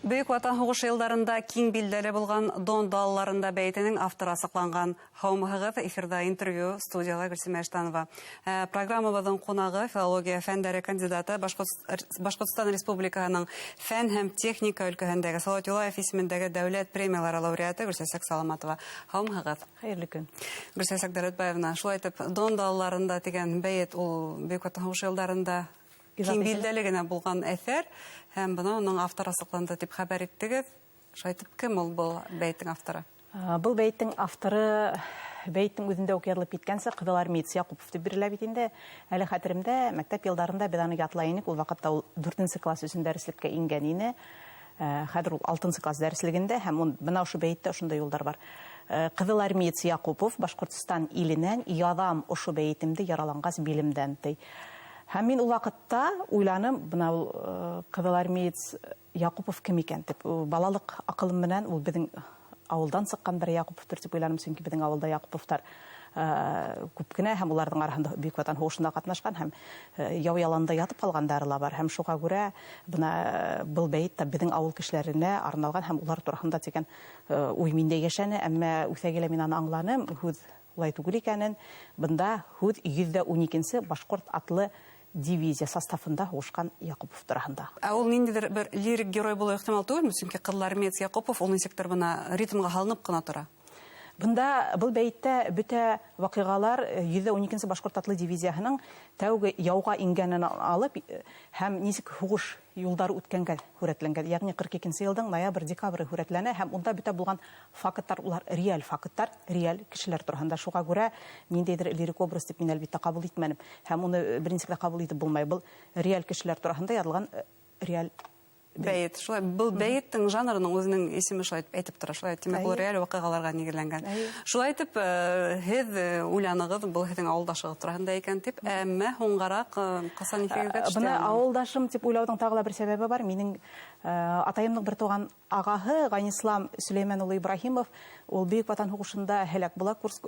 Бөйөк Ватан һуғышы йылдарында киң билдәле булған Дон далаларында бәйетенең авторы асыҡланған. Һаумыһығыҙ, эфирҙа интервью, студияла Гөлсимә Иштанова. Программабыҙҙың ҡунағы филология фәндәре кандидаты, Башҡортостан Республикаһының фән һәм техника өлкәһендәге Салауат Юлаев исемендәге дәүләт премиялары лауреаты Гөлсәсәк Саламатова. Һаумыһығыҙ. Хәйерле көн. Гөлсәсәк Дәүләтбаевна, шулай итеп, Дон далаларында тигән бәйет ул Бөйөк Ватан һуғышы йылдарында киң билдәле генә булған әҫәр, һәм бына уның авторы асыҡланды тип хәбәр иттегеҙ. Шулай итеп, кем ул был бәйеттең авторы? Был бәйеттең авторы бәйеттең үҙендә үк яҙылып киткәнсә Ҡыҙыл Армеец Яҡупов тип бирелә бит инде. Әле хәтеремдә, мәктәп йылдарында беҙ аны ятлай инек. Ул ваҡытта ул 4 класс өсөн дәреслеккә ингән ине. Хәҙер ул 6 класс дәреслегендә, һәм бына ошо бәйеттә ошондай юлдар бар. Ҡыҙыл Армеец Яҡупов Башҡортостан иленән яҙам ошо бәйетемде яраланғас билемдән, ти. Һәм мин ул ваҡытта уйланым, бына ул Ҡыҙыл Армеец Яҡупов кем икән тип. Балалыҡ аҡылым менән ул беҙҙең ауылдан сыҡҡан бер Яҡуповтыр тип уйланым, сөнки беҙҙең ауылда Яҡуповтар күп кенә, һәм уларҙың араһында Бөйөк Ватан һуғышында ҡатнашҡан һәм яу яланында ятып ҡалғандары ла бар. Һәм шуға күрә бына был бәйет тә беҙҙең ауыл кешеләренә арналған һәм улар тураһында тигән уй миндә йәшәне, әммә үҫә килә мин аны аңланым, һүҙ улай түгел икәнен. Бында һүҙ 112-нсе башҡорт атлы дивизия составында һуғышҡан Яҡупов тураһында. Ә ул ниндәйҙер бер лирик герой булыуы ихтимал түгелме? Сөнки Ҡыҙыл Армеец Яҡупов ул нисектер бына ритмға һалынып ҡына тора. Бында был бәйеттә бөтә ваҡиғалар 112-нсе башҡорт атлы дивизияһының тәүге яуға ингәнен алып һәм нисек һуғыш юлдары үткәнгә һүрәтләнгән. Йәғни 42-нсе йылдың ноябрь-декабры һүрәтләнә һәм унда бөтә булған факттар, улар реаль факттар, реаль кешеләр тураһында. Шуға күрә ниндәйҙер лирик образ тип мин әлбиттә ҡабул итмәнем. Һәм уны бер нисек тә ҡабул итеп булмай. Был реаль кешеләр тураһында яҙылған реаль бәйет. Шулай, был бәйеттең жанрының үҙенең исеме шулай әйтеп тора. Шулай, тимәк, ул реаль ваҡиғаларға нигеҙләнгән. Шулай итеп, һеҙ уйланығыҙ, был һеҙҙең ауылдашығыҙ тураһында икән тип, әммә һуңғараҡ ҡасан иҫегеҙгә төштө? Бына ауылдашым тип уйлауҙың тағы ла бер сәбәбе бар. Минең атайымдың бер туған ағаһы Ғайнислам Сөләймән улы Ибраһимов, ул Бөйөк Ватан һуғышында һәләк була Курск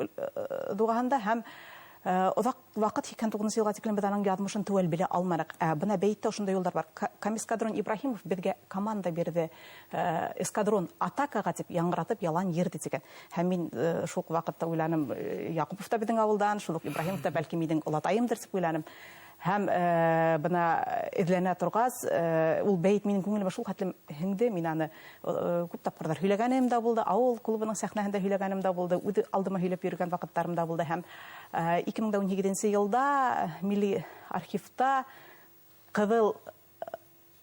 дуғаһында һәм оҙаҡ ваҡыт 89 йылға тиклем беҙ аның яҙмышын теүәл белә алманыҡ. Бына бәйеттә ошондай юлдар бар. Комискадрон Ибраһимов беҙгә команда бирҙе, эскадрон атакаға тип яңғыратып ялан ерҙе тигән. Һәм мин шул уҡ ваҡытта уйланым, Яҡупов та беҙҙең ауылдан, шул уҡ Ибраһимов та бәлки минең олатайымдыр тип уйланым. Һәм бына эҙләнә торғас, ул бәйет минең күңелемә шул хәтлем һеңде, мин аны күп тапҡырҙар һөйләгәнем дә булды, ауыл клубының сәхнәһендә һөйләгәнем дә булды, үҙ алдыма һөйләп йөрөгән ваҡыттарым да булды. Һәм 2018 йылда милли архивта Ҡыҙыл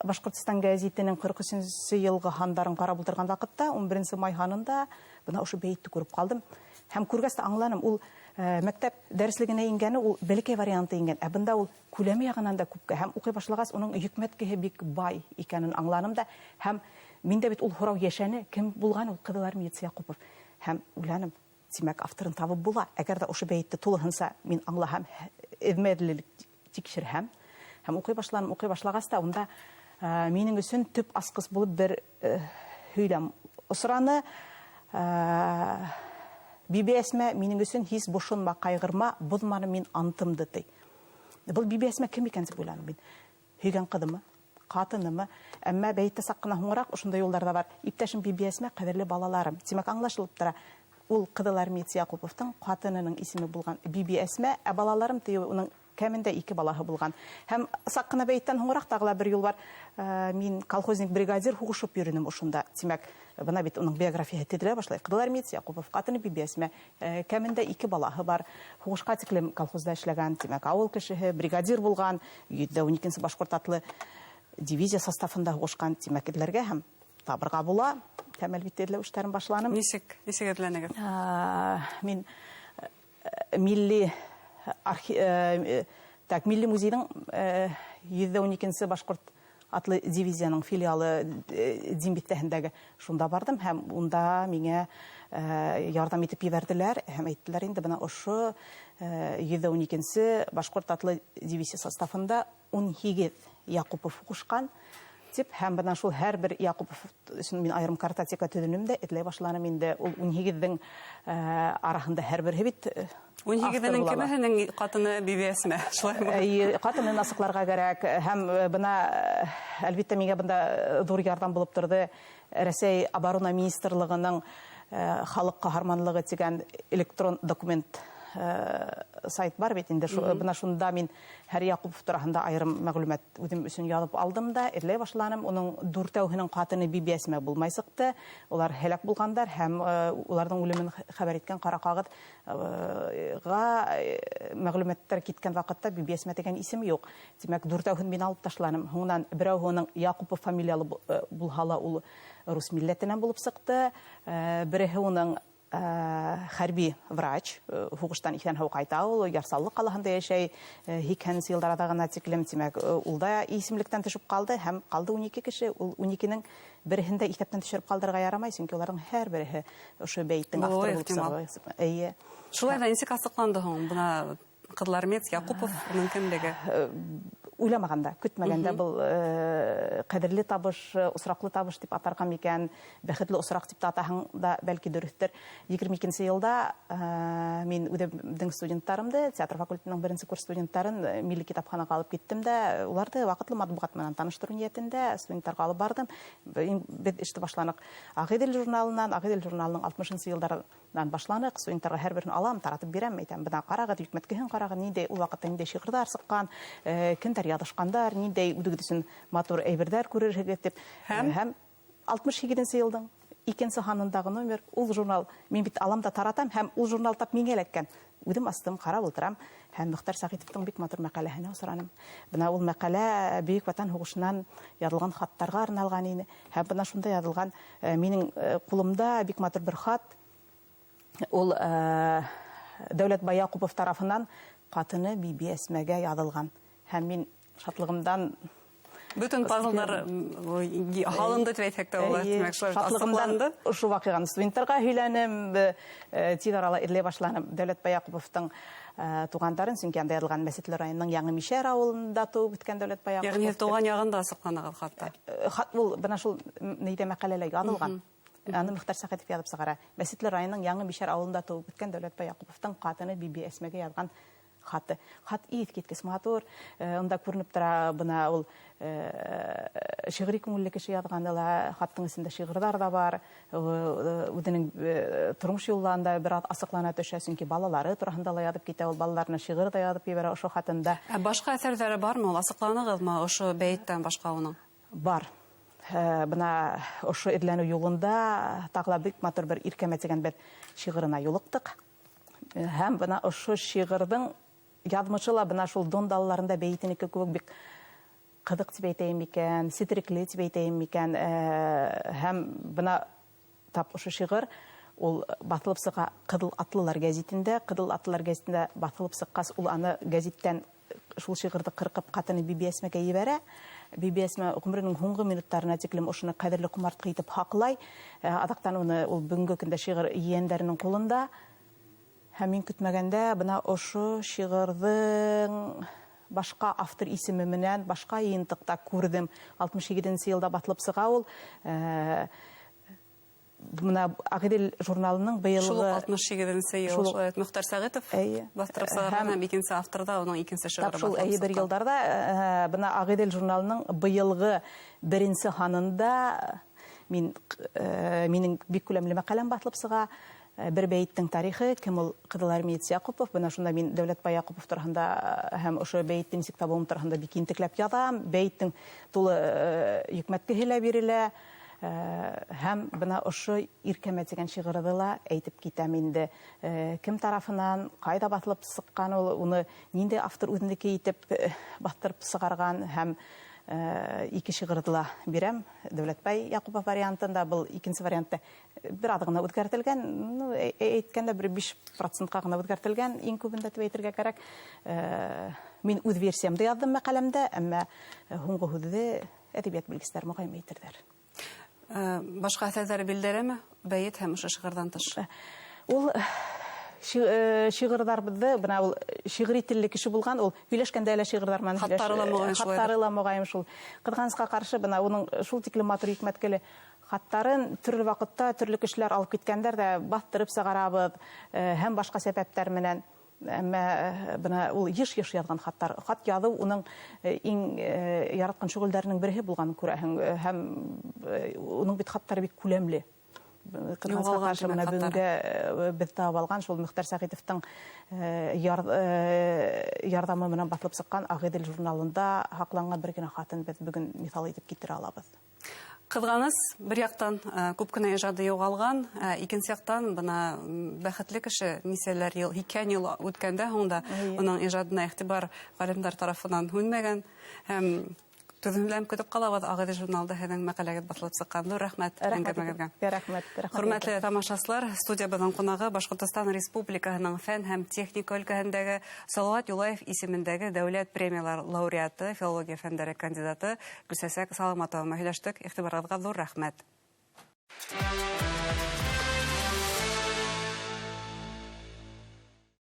Башҡортостан гәзитенең 43-нсе йылғы һандарын ҡарап ултырған ваҡытта, 11 май һанында бына ошо бәйетте күреп ҡалдым. Һәм күргәс тә аңланым, ул мәктәп дәреслегенә ингәне, ул бәләкәй варианты ингән, ә бында ул күләме яғынан да күпкә. Һәм уҡый башлағас, уның йөкмәткеһе бик бай икәнен аңланым да. Һәм миндә бит ул һорау йәшәне, кем булған ул Ҡыҙыл Армеец Яҡупов? Һәм уйланым, тимәк, авторын табып була. Әгәр ҙә ошо бәйетте тулыһынса мин аңлаһам, эҙмәҙлелек тикшерһәм. Һәм уҡый башланым, уҡый башлағас та унда минең өсөн төп асҡыс булып бер һөйләм осраны. Биби Әсмә, минең өсөн һис бошонма, ҡайғырма, боҙманым мин антымды, ти. Был Биби Әсмә кем икән тип уйланым мин. Һөйгән ҡыҙымы, ҡатынымы? Әммә бәйеттә саҡ ҡына һуңыраҡ ошондай юлдар ҙа бар. Иптәшем Биби Әсмә, ҡәҙерле балаларым. Тимәк, аңлашылып тора. Ул Ҡыҙыл Армеец Яҡуповтың ҡатынының исеме булған Биби Әсмә, ә балаларым тиеүе уның кәмендә 2 балаһы булған. Һәм саҡ ҡына бәйеттән һуңыраҡ тағы ла бер юл бар. Мин колхозник бригадир һуғышып йөрөнөм ошонда. Тимәк, бына бит уның биографияһы теҙелә башлай. Ҡыҙыл Армеец Яҡупов ҡатыны Биби Әсмә, кәмендә 2 балаһы бар. Һуғышҡа тиклем колхозда эшләгән, тимәк, ауыл кешеһе, бригадир булған, 112-нсе башҡорт атлы дивизия составында һуғышҡан, тимәк, эҙләргә һәм табырға була. Һәм әлбиттә эҙләү эштәрен башланым. Нисек, нисек эҙләнегеҙ? Мин милли так, милли музейҙың 112-нсе башҡорт атлы дивизияның филиалы Дим биҫтәһендәге шунда барҙым һәм унда миңә ярҙам итеп ебәрҙеләр һәм әйттеләр инде бына ошо 112-нсе башҡорт атлы дивизия составында 18 Яҡупов һуғышҡан. Тип, һәм бына шул һәр бер Яҡупов өсөн мин айырым картотека төҙөнөм дә эҙләй башланым инде. Ул 18-ҙең араһында һәр береһе бит 18-нең кемеһенең ҡатыны Бибиәсмә, шулаймы? Эйе, ҡатынын асыҡларға кәрәк. Һәм бына, әлбиттә, миңә бында ҙур ярҙам булып торҙо Рәсәй Оборона Министрлығының халыҡ ҡаһарманлығы тигән электрон документ сайт бар бит инде. Бына шунда мин һәр Яҡупов тураһында айырым мәғлүмәт үҙем өсөн яҙып алдым да эҙләй башланым. Уның дүртәүһенең ҡатыны Бибиәсмә булмай сыҡты. Улар һәләк булғандар һәм уларҙың үлемен хәбәр иткән ҡара ҡағыҙға мәғлүмәттәр киткән ваҡытта Бибиәсмә тигән исем юҡ. Тимәк, дүртәүһен мин алып ташланым. Һуңынан берәүһе уның Яҡупов фамилиялы булһа ла ул рус милләтенән булып сыҡты. Береһе уның хәрби врач, һуғыштан иҫән һау ҡайта ул, Ярсаллы ҡалаһында йәшәй, 80-нсе йылдар аҙағына тиклем, тимәк, ул да исемлектән төшөп ҡалды һәм ҡалды 12 кеше. Ул 12-нең береһен дә иҫәптән төшөрөп ҡалдырырға ярамай, сөнки уларҙың һәр береһе ошо бәйеттең авторы булып сыға. Эйе. Шулай ҙа нисек асыҡланды һуң бына Ҡыҙылармеец Яҡупов уның кемлеге? Уйламағанда, көтмәгәндә был ҡәҙерле табыш, осраҡлы табыш тип атарға микән, бәхетле осраҡ тип тә атаһаң да бәлки дөрөҫтөр. 22-нсе йылда мин үҙемдең студенттарымды, театр факультетының беренсе курс студенттарын милли китапханаға алып киттем дә, уларҙы ваҡытлы матбуғат менән таныштырыу ниәтендә студенттарға алып барҙым. Беҙ эште башланыҡ Ағиҙел журналынан, Ағиҙел журналының 60-нсы йылдарынан башланыҡ. Студенттарға һәр береһен алам, таратып бирәм, әйтәм, бына ҡарағыҙ, йөкмәткеһен ҡарағыҙ, ниндәй ул ваҡытта ниндәй шиғырҙар сыҡҡан, кемдәр яҙышҡандар, ниндәй үҙегеҙ өсөн матур әйберҙәр күрерһегеҙ тип. Һәм 68-нсе йылдың икенсе һанындағы номер, ул журнал мин бит алам да таратам, һәм ул журнал тап миңә эләккән. Үҙем астым, ҡарап ултырам, һәм Мөхтәр Сәғитовтың бик матур мәҡәләһенә осраным. Бына ул мәҡәлә Бөйөк Ватан һуғышынан яҙылған хаттарға арналған ине. Һәм бына шунда яҙылған, минең ҡулымда бик матур бер хат. Ул Дәүләтбай Яҡупов тарафынан ҡатыны Бибиәсмәгә яҙылған. Һәм мин шатлығымдан Бөтөн пазлдар һалынды тип әйтһәк тә була, тимәк, шулай Шатлығымдан асыҡланды. ошо ваҡиғаны студенттарға һөйләнем, тиҙ арала эҙләй башланым Дәүләтбай Яҡуповтың туғандарын, сөнки анда яҙылған Мәсетле районының Яңы Мишәр ауылында тыуып үҫкән Дәүләтбай Яҡупов. Йәғни тыуған яғында асыҡланығыҙ хатта. Хат ул бына шул нейҙә мәҡәләлә яҙылған. Аны Мөхтәр Сәғитов яҙып сығара. Мәсетле районының Яңы Мишәр ауылында тыуып үҫкән Дәүләтбай Яҡуповтың ҡатыны Бибиәсмәгә яҙған хаты. Хат иҫ киткес матур. Унда күренеп тора, бына ул шиғри күңелле кеше яҙған ла, хаттың эсендә шиғырҙар ҙа бар. Үҙенең тормош юлларында бер аҙ асыҡлана төшә, сөнки балалары тураһында ла яҙып китә, ул балаларына шиғыр ҙа яҙып ебәрә ошо хатында. Ә башҡа әҫәрҙәре бармы ул? Асыҡланығыҙмы ошо бәйеттән башҡа уның? Бар. Бына ошо эҙләнеү юлында тағы ла бик матур бер Иркәмә тигән бер шиғырына юлыҡтыҡ. Һәм бына ошо шиғырҙың яҙмышы ла бына шул Дон далаларында бәйетенеке кеүек бик ҡыҙыҡ тип әйтәйем микән, сетерекле тип әйтәйем микән. Һәм бына тап ошо шиғыр ул баҫылып сыға Ҡыҙыл атлылар гәзитендә. Ҡыҙыл атлылар гәзитендә баҫылып сыҡҡас, ул аны гәзиттән шул шиғырҙы ҡырҡып ҡатыны Бибиәсмәгә ебәрә. Бибиәсмә ғүмеренең һуңғы минуттарына тиклем ошоно ҡәҙерле ҡомартҡы итеп һаҡлай. Аҙаҡтан уны ул бөгөнгө көндә шиғыр ейәндәренең ҡулында. Һәм мин көтмәгәндә бына ошо шиғырҙың башҡа автор исеме менән башҡа йыйынтыҡта күрҙем. 68-нсе йылда баҫылып сыға ул. Бына Ағиҙел журналының быйылғы Шул уҡ 68-нсе йыл, Шул уҡ шулай Мөхтәр Сәғитов Эйе. баҫтырып сығарған Һәм һәм икенсе авторҙа уның икенсе шиғыры Тап шул баҫылып эйе бер сыҡҡан. йылдарҙа бына Ағиҙел журналының быйылғы беренсе һанында минең бик күләмле мәҡәләм баҫылып сыға. Бер бәйеттең тарихы, кем ул Ҡыҙылармеец Яҡупов. Бына шунда мин Дәүләтбай Яҡупов тураһында һәм ошо бәйетте нисек табыуым тураһында бик ентекләп яҙам. Бәйеттең тулы йөкмәткеһе лә бирелә. Һәм бына ошо Иркәмә тигән шиғырҙы ла әйтеп китәм инде. Кем тарафынан, ҡайҙа баҫылып сыҡҡан ул, уны ниндәй автор үҙенеке итеп баҫтырып сығарған һәм ике шиғырҙы ла бирәм. Дәүләтбай Яҡупов вариантында, был икенсе вариантта бер аҙ ғына үҙгәртелгән, әйткәндә бер биш процентҡа ғына үҙгәртелгән, иң күбендә тип әйтергә кәрәк. Мин үҙ версиямды яҙҙым мәҡәләмдә, әммә һуңғы һүҙҙе әҙәбиәт белгестәре моғайын әйтерҙәр. Башҡа әҫәрҙәре билдәлеме? Бәйет һәм ошо шиғырҙан тыш. Ул Шиғырҙарыбыҙҙы, бына ул шиғри телле кеше булған, ул һөйләшкәндә лә шиғырҙар менән Хаттары ла моғайын шулайҙыр. Хаттары ла моғайын шул. Ҡыҙғанысҡа ҡаршы, бына уның шул тиклем матур йөкмәткеле хаттарын төрлө ваҡытта төрлө кешеләр алып киткәндәр ҙә баҫтырып сығарабыҙ һәм башҡа сәбәптәр менән. Әммә бына ул йыш-йыш яҙған хаттар, хат яҙыу уның иң яратҡан шөғөлдәренең береһе булғанын күрәһең, һәм уның бит хаттары бик күләмле. Ҡыҙғанысҡа ҡаршы, бына бөгөнгә беҙ табып алған шул Мөхтәр Сәғитовтың ярҙамы менән баҫылып сыҡҡан Ағиҙел журналында һаҡланған бер генә хатын беҙ бөгөн миҫал итеп китерә алабыҙ. Ҡыҙғаныс, бер яҡтан күп кенә ижады юғалған, икенсе яҡтан бына бәхетле кеше нисәләр йыл, 80 йыл үткәндә һуң да уның ижадына иғтибар ғалимдар тарафынан һүнмәгән. Һәм түҙемләнеп көтөп ҡалабыҙ Ағиҙел журналында һеҙҙең мәҡәләгеҙ баҫылып сыҡҡан. Ҙур рәхмәт әңгәмәгеҙгә. Рәхмәт, рәхмәт. Хөрмәтле тамашасылар, студиябыҙҙың ҡунағы Башҡортостан Республикаһының фән һәм техника өлкәһендәге Салауат Юлаев исемендәге дәүләт премиялар лауреаты, филология фәндәре кандидаты Гөлсәсәк Саламатова менән һөйләштек. Иғтибарығыҙға ҙур рәхмәт.